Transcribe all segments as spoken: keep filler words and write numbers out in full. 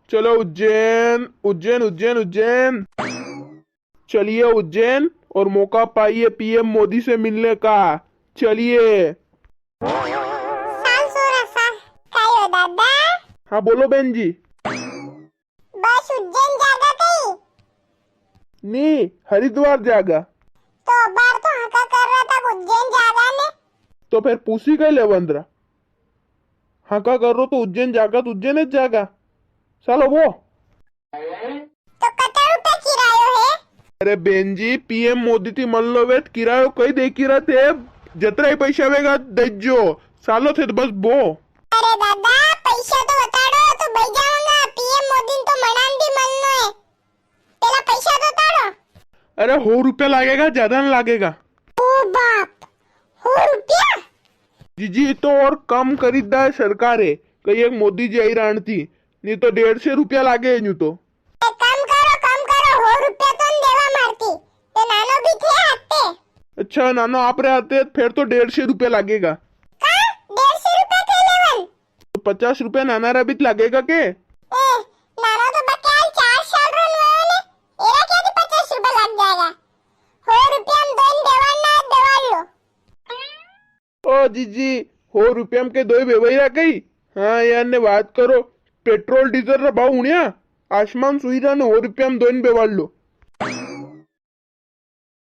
चलो उज्जैन, उज्जैन, उज्जैन, उज्जैन। चलिए उज्जैन और मौका पाइए पीएम मोदी से मिलने का। चलिए। साल सोरा साल, कायो दादा? हाँ, बोलो बहन जी। बस उज्जैन जागा कई? नी, हरिद्वार जागा। तो अबार तो हाका कर रहा था उज्जैन जागा ने। तो फिर पूसी कई ले बंदरा? हाका कर रो तो उज्जैन जागा, तो उज्जैन ज जागा। चलो वो। तो कतरा रुपया किरायो है? अरे बेन जी, पीएम मोदी थी मल लो वे तो किरायो कई देखी रहा थे, जतरा ही पैसा वेगा दईजो, सालो थे तो बस बो। अरे दादा, पैसा तो बताड़ो, तो बई जाऊंगा, पीएम मोदी ने तो मनान भी मलनो है, पेला पैसा तो ताड़ो। अरे, हो रुपया लागेगा, ज्यादा नी लागेगा। ओ बाप, हो रुपया? जीजी, तो और कम करी दा है सरकार है, कई एक मोदी जी आई राण थी, नी तो डेढ़ सौ रुपया लागे है न्यू तो। ए, कम करो, कम करो, हो रुपया तो न देवा मारती। ए, नानो भी थे आते। अच्छा, नानो आप रे आते, फिर तो डेढ़ सौ रुपया लागेगा। का? डेढ़ सौ रुपया थे लेवन? तो पचास रुपया नाना रा भी तो लागेगा के? ए, नानो तो बके हाल चार साल रो नी होयो ने, एरा क्या थी पचास रुपया लाग जाएगा? हो रुपया में दोई देवान ना देवान लो। ओ जीजी, हो रुपया में के दोई बेवई रा कई? हाँ यार ने बात करो, पेट्रोल डीजल रा भाव हुण्या, आसमान सुई रा ने हो रुपया में दोई बेवाड़ लो।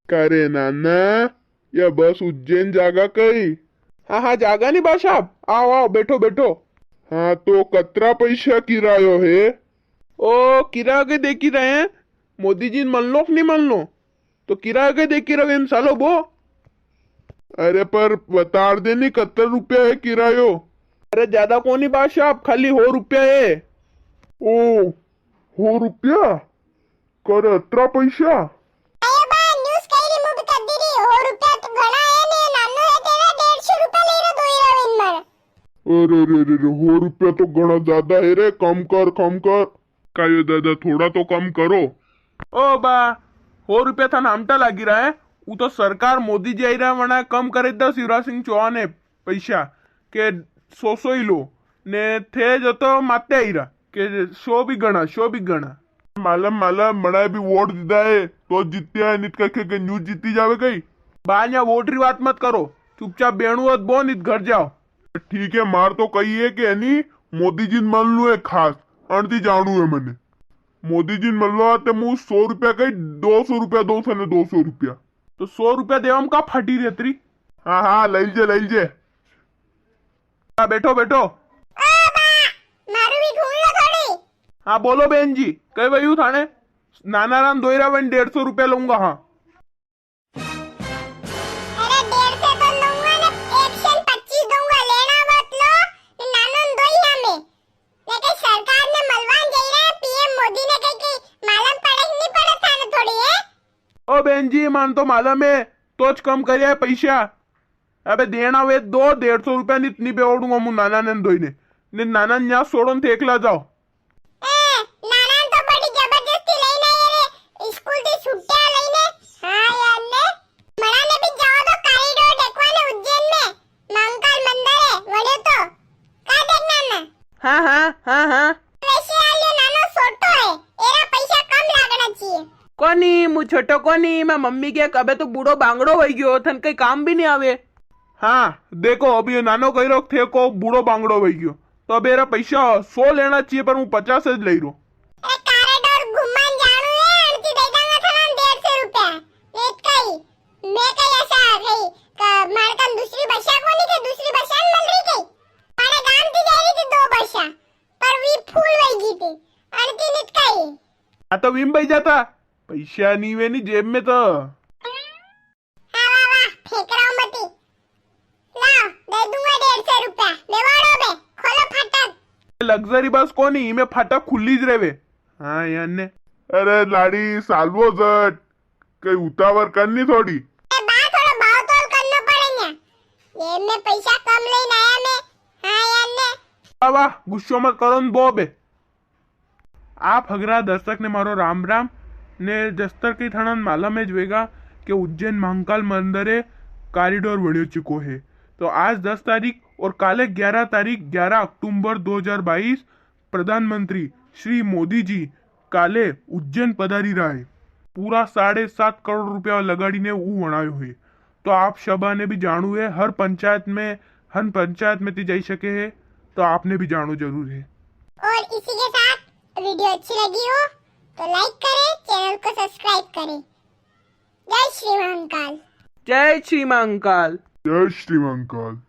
का रे नाना, या बस उज्जैन जागा कई? हाँ, हाँ, जागा नी बा साहब, आओ, आओ, बैठो, बैठो। हाँ, तो कतरा पैसा किरायो है? ओ, किरायो के देखी रहे हैं, मोदी जी ने मलनो कि नी मलनो? तो किरायो के देखी रहे हैं, सालो बो। अरे पर बताड़ दे नी, कतरा रुपया है किरायो? अरे ज्यादा कोनी बा साहब, खाली हो रुपया है। ओ, हो रुपया? करे अतरा पैसा? अरे बा, न्यूज़ कई री, मूं भी कर दी री। हो रुपया तो घणा है ने, नानो है तेरा, डेढ़ सौ रुपया ले रे दोई रा विन मारे। अरे रे रे रे, हो रुपया तो घणा ज्यादा है रे, कम कर, कम कर। कायो दादा, थोड़ा तो कम करो। ओ बा, हो रुपया थाने आमटा लागी रहा है, ऊ तो सरकार मोदी जी आई रहा है, वणा कम करे दा शिवराज सिंह चौहान है। पैसा के सौ सौ ही लो, ने थे जो तो माते आई रहा के सौ भी घणा, सौ भी घणा। मालम, मालम, मना भी वोट दीदा है, तो जीत्या है, नित कखे के न्यू जीती जावे कई। बा, न्या वोट री बात मत करो, चुपचाप बेणु होत बो, नित घर जाओ। ठीक है, मार तो कही है के नी, मोदी जी ने मलनू है खास, अणती जाणू है मने। मोदी जी ने मलवा ते मूं सौ रुपया कई, दो सौ रुपया दो सने, दो सौ रुपया। तो सौ रुपया देवा में का फाटी रे तेरी? हाँ, हाँ, लई लीजे, लई लीजे। हाँ, बैठो, बैठो। ओ बा, मारू भी घूम लो थोड़ी। हाँ, बोलो बेन जी, कई वयू थाने? नाना राम दोई रा वण डेढ़ सौ रुपया लूंगा, हाँ। अरे, डेढ़ सौ तो लूंगा ने, एक सौ पच्चीस दूंगा, लेना मत लो, नानो ने दोई हमें। ने कई सरकार ने मलवान जई रहा है, पीएम मोदी ने कई, कई मालम पड़े कि नी पड़े थाने थोड़ी है? ओ बेन जी, मन तो मालम है, तो ज कम करिया है पैसा। अबे देना वे दो, डेढ़ सौ रुपया, नित नी बेवड़ूंगा मूं नाना ने दोई ने। ने नाना ने न्या सोड़ो ने थे एकला जाओ। ए, नाना ने तो बड़ी जबरदस्ती लई ने आया रे, स्कूल थी छुट्टियां लई ने। हाँ यार ने, मना ने भी जाओ तो कॉरिडोर देखवा ने उज्जैन में, महाकाल मंदिर है, वड़े तो। का देखना ना? हाँ, हाँ, हाँ, हाँ। वैसे यार, यो नानो छोटो है, एरा पैसा कम लागना चाहिए। कोनी, मु छोटो कोनी, मैं मम्मी के अबे तो बूढ़ो बांगड़ो वई गयो, थन कई काम भी नी आवे। हाँ, देखो, अब ये नानो कही रो थे को बूढ़ो बांगड़ो वई गयो, तो अब एरा पैसा सौ लेना चाहिए, पर मु पचास ज लई रो। अरे, कॉरिडोर घूमन जाणू है, अणती दे दांगा थाना डेढ़ सौ रुपया। ने कई, मैं कई ऐसा कई, का, मारे कन दूसरी बसा कोनी थे, दूसरी बसा न मिल रही कई। मारे गाम थी जा रही थी दो बसा, पर वी फूल वई गई थी, अणती नित कई। आ तो वीम भाई जाता, पैसा नी वे नी जेब में तो। हाँ, वाह, वाह, फेंक रहा हूँ मती। लाओ, दे दूंगा डेढ़ सौ रुपया। बेवाड़ो बे, खोलो फाटक। लग्जरी बस कोनी, इमे फाटक खुली ज रेवे। हाँ, यार ने। अरे लाड़ी, सालवो जट, कई उतावर करनी थोड़ी। ए बा, थोड़ो भाव तोल करनो पड़ेगा। ये में पैसा कम लेने आया मैं। हाँ, यार ने। वाह, वाह, गुस्सो मत करो न बो बे। आप हगरा दर्शक ने मारो राम राम। ने जस्तर कई थाना मालूम है ज वेगा के उज्जैन महाकाल मंदिर है, कॉरिडोर बण्यो चुको है। तो आज दस तारीख और काले ग्यारह तारीख, ग्यारह अक्टूबर दो हज़ार बाईस, प्रधानमंत्री श्री मोदी जी काले उज्जैन पधारी रहा है। पूरा साढ़े सात करोड़ रुपया लगाड़ी ने ऊ वणायो है। तो आप सभा ने भी जाणू है, हर पंचायत में, हर पंचायत में ती जाई सके है, तो आपने भी जाणू जरूर है। और इसी के साथ वीडियो अच्छी लगी हो तो लाइक करें, चैनल को सब्सक्राइब करें। जय श्री महाकाल। जय श्री महाकाल। जय श्री महाकाल।